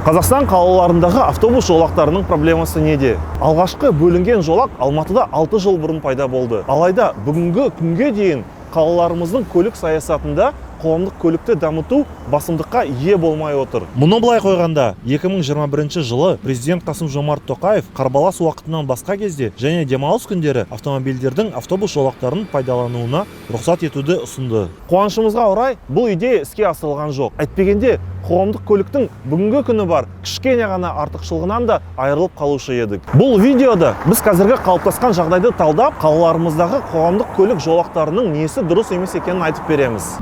Қазақстан қалаларындағы автобус жолақтарының проблемасы неде? Алғашқы бөлінген жолақ Алматыда 6 жыл бұрын пайда болды. Алайда бүгінгі күнге дейін қалаларымыздың көлік саясатында қоғамдық көлікті дамыту басымдыққа ие болмай отыр. Мұны былай қойғанда, 2021 жылы президент Қасым Жомарт Тоқаев қарбалас уақытынан басқа кезде және демалыс күндері автомобильдердің автобус жолақтарын пайдалануына рұқсат етуді ұсынды. Қуанышымызға орай, бұл идея іске асырылған жоқ. Әйтпегенде қоғамдық көліктің бүгінгі күні бар кішкене ғана артықшылығынан да айырылып қалушы едік. Бұл видеода біз қазіргі қалыптасқан жағдайды талдап, қалаларымыздағы қоғамдық көлік жолақтарының несі дұрыс емес екенін айтып береміз.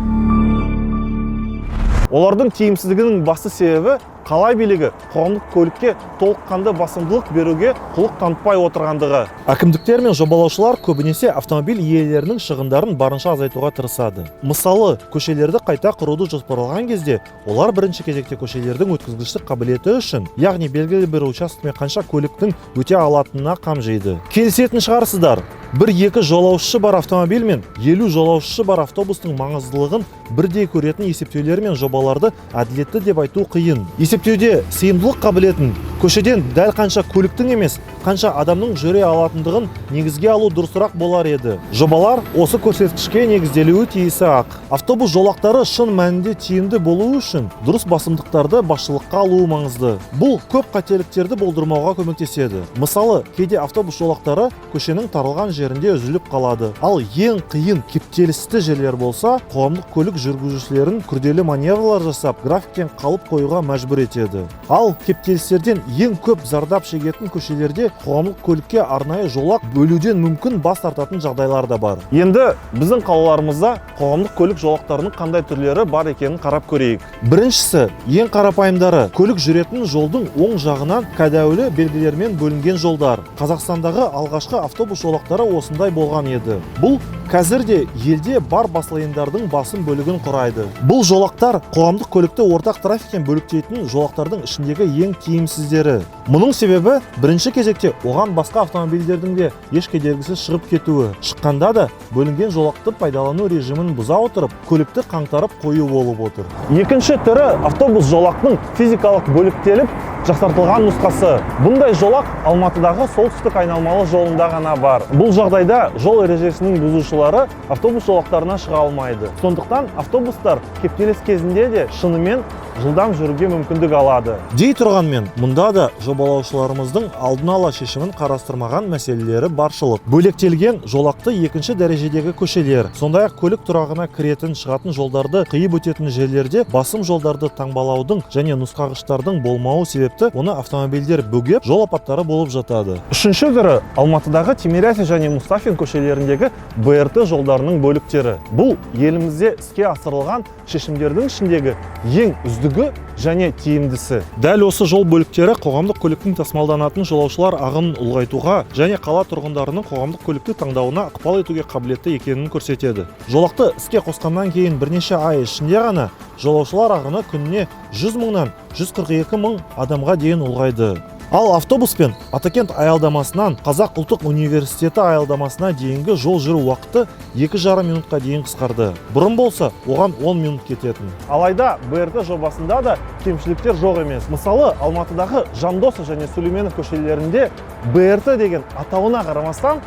Олардың тиімсіздігінің басты себебі — қала билігі қоғамдық көлікке толыққанды басымдылық беруге құлық танытпай отырғандығы. Әкімдіктер мен жобалаушылар көбінесе автомобиль иелерінің шығындарын барынша азайтуға тырысады. Мысалы, көшелерді қайта құруды жоспарлаған кезде олар бірінші кезекте көшелердің өткізгіштік қабілеті үшін, яғни белгілі бір учаскемен қанша көліктің өте алатынына қам жейді. Келісетін шығарсыздар, бір екі жолаушысы бар автомобиль мен 50 жолаушысы бар автобустың маңыздылығын бірдей көретін есептеулер мен жобаларды әділетті деп айту қиын. Есептеуде сыйымдылық қабілетін көшеден дәл қанша көліктің емес, қанша адамның жүре алатындығын негізге алу дұрысырақ болар еді. Жобалар осы көрсеткішке негізделуі тиісі ақ. Автобус жолақтары шын мәнінде тиімді болуы үшін дұрыс басымдықтарды басшылыққа алуы маңызды. Бұл көп қателіктерді болдырмауға көмектеседі. Мысалы, кейде автобус жолақтары көшенің тарылған жерінде үзіліп қалады. Ал ең қиын кептелісті жерлер болса, қоғамдық көлік жүргізушілерін күрделі маневрлар жасап, графиктен қалып қоюға мәжбүр етеді. Ал кептелістерден ең көп зардап шегетін көшелерде қоғамдық көлікке арнайы жолақ бөлуден мүмкін бас тартатын жағдайлар да бар. Енді біздің қалаларымызда қоғамдық көлік жолақтарының қандай түрлері бар екенін қарап көрейік. Біріншісі, ең қарапайымдары — көлік жүретін жолдың оң жағынан кәдәулі белгілермен бөлінген жолдар. Қазақстандағы алғашқы автобус жолақтары осындай болған еді. Бұл қазір де елде бар баслейндардың басым бөлігін құрайды. Бұл жолақтар қоғамдық көлікті ортақ трафиктен бөліктейтін жолақтардың ішіндегі ең тиімсіздері. Мұның себебі, бірінші кезекте оған басқа автомобильдердің де еш кедергісіз шығып кетуі, шыққанда да бөлінген жолақты пайдалану режимін бұза отырып, көлікті қаңтарып қою болып отыр. Екінші түрі — автобус жолақтың физикалық бөліктеліп жақсартылған нұсқасы. Бұндай жолақ Алматыдағы солтүстік айналмалы жолында ғана бар. Бұл жағдайда жол ережесінің бұзушылары автобус жолақтарына шыға алмайды. Сондықтан автобустар кептеліс кезінде де шынымен жылдам жүруге мүмкіндік алады. Дей тұрғанмен, мұнда да жобалаушыларымыздың алдын ала шешімін қарастырмаған мәселелері баршылық. Бөлектелген жолақты екінші дәрежедегі көшелер, сондай ақ көлік тұрағына кіретін шығатын жолдарды қиып өтетін жерлерде басым жолдарды таңбалаудың және нұсқағыштардың болмауы себепті оны автомобильдер бөгеп, жол апаттары болып жатады. Үшінші түрі — Алматыдағы Тимирязев және Мұстафин көшелеріндегі БРТ жолдарының бөліктері. Бұл елімізде іске асырылған шешімдердің ішіндегі ең үздігі және тиімдісі. Дәл осы жол бөліктері қоғамдық көліктің тасымалданатын жолаушылар ағынын ұлғайтуға және қала тұрғындарының қоғамдық көлікті таңдауына ықпал етуге қабілетті екенін көрсетеді. Жолақты іске қосқаннан кейін бірнеше ай ішінде ғана жолаушылар ағыны күніне 100 мыңнан 142 мың адамға дейін ұлғайды. Ал автобуспен Атакент аялдамасынан Қазақ ұлттық университеті аялдамасына дейінгі жол жүру уақыты 2,5 минутқа дейін қысқарды. Бұрын болса, оған 10 минут кететін. Алайда БРТ жобасында да кемшіліктер жоқ емес. Мысалы, Алматыдағы Жандосов және Сүлейменов көшелерінде БРТ деген атауына қарамастан,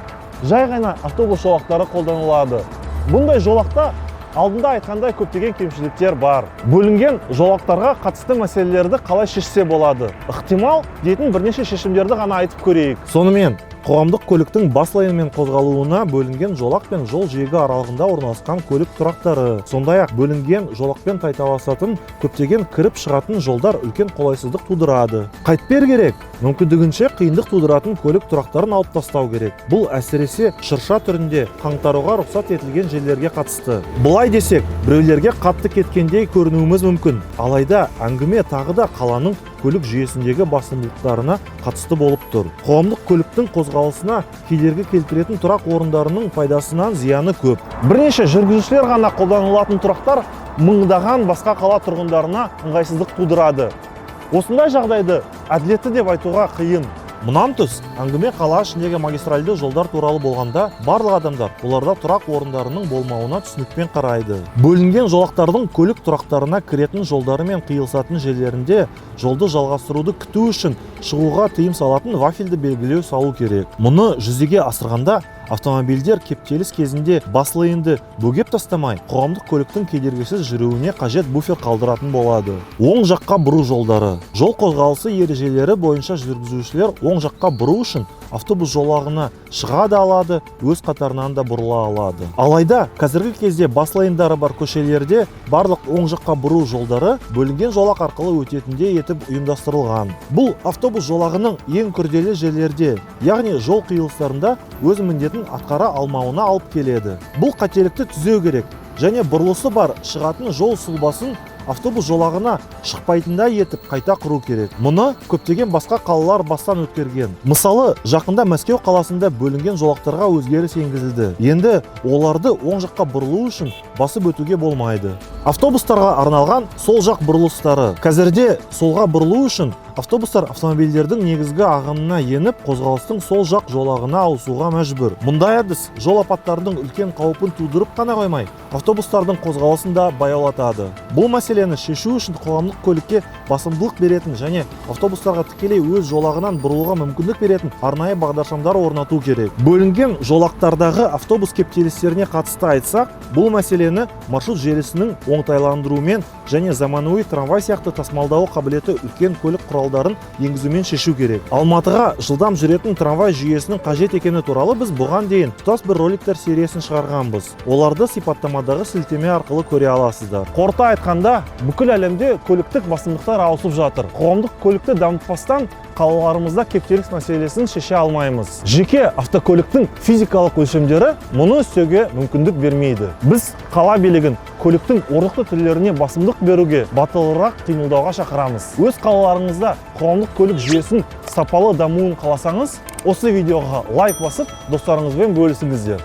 жай ғана автобус жолақтары қолданылады. Бұндай жолақта алдында айтқандай көптеген кемшіліктер бар. Бөлінген жолақтарға қатысты мәселелерді қалай шешсе болады? Ықтимал дейтін бірнеше шешімдерді ғана айтып көрейік. Сонымен, қоғамдық көліктің бас лайнымен қозғалуына бөлінген жолақ пен жол жиегі аралығында орналасқан көлік тұрақтары, сондай-ақ бөлінген жолақпен тайталасатын көптеген кіріп шығатын жолдар үлкен қолайсыздық тудырады. Қайтпер керек? Мүмкіндігінше қиындық тудыратын көлік тұрақтарын алып тастау керек. Бұл әсіресе шырша түрінде қаңтаруға рұқсат етілген жерлерге қатысты. Былай десек, біреулерге қатты кеткендей көрінуіміз мүмкін. Алайда әңгіме тағы да қаланың көлік жүйесіндегі басымдылықтарына қатысты болып тұр. Қоғамдық көліктің қозғалысына кедергі келтіретін тұрақ орындарының пайдасынан зияны көп. Бірнеше жүргізушілер ғана қолданылатын тұрақтар мыңдаған басқа қала тұрғындарына ыңғайсыздық тудырады. Осындай жағдайды әділетті деп айтуға қиын. Мұнан тыс, әңгіме қала ішіндегі магистральды жолдар туралы болғанда, барлық адамдар оларда тұрақ орындарының болмауына түсінікпен қарайды. Бөлінген жолақтардың көлік тұрақтарына кіретін жолдары мен қиылысатын жерлерінде жолды жалғастыруды күту үшін шығуға тыйым салатын вафельді белгілеу салу керек. Мұны жүзеге асырғанда, автомобильдер кептеліс кезінде бас лейнді бөгеп тастамай, қоғамдық көліктің кедергісіз жүруіне қажет буфер қалдыратын болады. Оң жаққа бұру жолдары. Жол қозғалысы ережелері бойынша, жүргізушілер оң жаққа бұру үшін автобус жолағына шыға да алады, өз қатарынан да бұрыла алады. Алайда қазіргі кезде бас лейндары бар көшелерде барлық оң жаққа бұру жолдары бөлінген жолақ арқылы өтетіндей етіп ұйымдастырылған. Бұл автобус жолағының ең күрделі жерлерде, яғни жол қиылыстарында өз міндетін атқара алмауына алып келеді. Бұл қателікті түзеу керек және бұрылысы бар шығатын жол сұлбасын автобус жолағына шықпайтындай етіп қайта құру керек. Мұны көптеген басқа қалалар бастан өткерген. Мысалы, жақында Мәскеу қаласында бөлінген жолақтарға өзгеріс енгізілді. Енді оларды оң жаққа бұрылу үшін басып өтуге болмайды. Автобустарға арналған сол жақ бұрылыстары. Қазірде солға бұрылу үшін автобустар автомобильдердің негізгі ағынына еніп, қозғалыстың сол жақ жолағына ауысуға мәжбүр. Мұндай әдіс жол апаттарының үлкен қаупін тудырып қана қоймай, автобустардың қозғалысын да баяулатады. Бұл мәселені шешу үшін қоғамдық көлікке басымдылық беретін және автобустарға тікелей өз жолағынан бұрылуға мүмкіндік беретін арнайы бағдаршамдар орнату керек. Бөлінген жолақтардағы автобус кептелістеріне қатысты айтсақ, бұл мәселені маршрут желісінің оңтайландырумен және заманауи трамвай сияқты тасымалдауы қабілеті үлкен көлік құралдарын енгізумен шешу керек. Алматыға жылдам жүретін трамвай жүйесінің қажет екені туралы біз бұған дейін тұтас бір роликтер сериясын шығарғанбыз. Оларды сипаттамадағы сілтеме арқылы көре аласыздар. Қорыта айтқанда, бүкіл әлемде көліктік басымдықтар ауысып жатыр. Қоғамдық көлікті дамытпастан, қалаларымызда кептеліс мәселесін шеше алмаймыз. Жеке автокөліктің физикалық өлшемдері мұны істеуге мүмкіндік бермейді. Біз қала билігін көліктің орнықты түрлеріне басымдық беруге батылырақ қимылдауға шақырамыз. Өз қалаларыңызда қоғамдық көлік жүйесінің сапалы дамуын қаласаңыз, осы видеоға лайк басып, достарыңызбен бөлісіңіздер.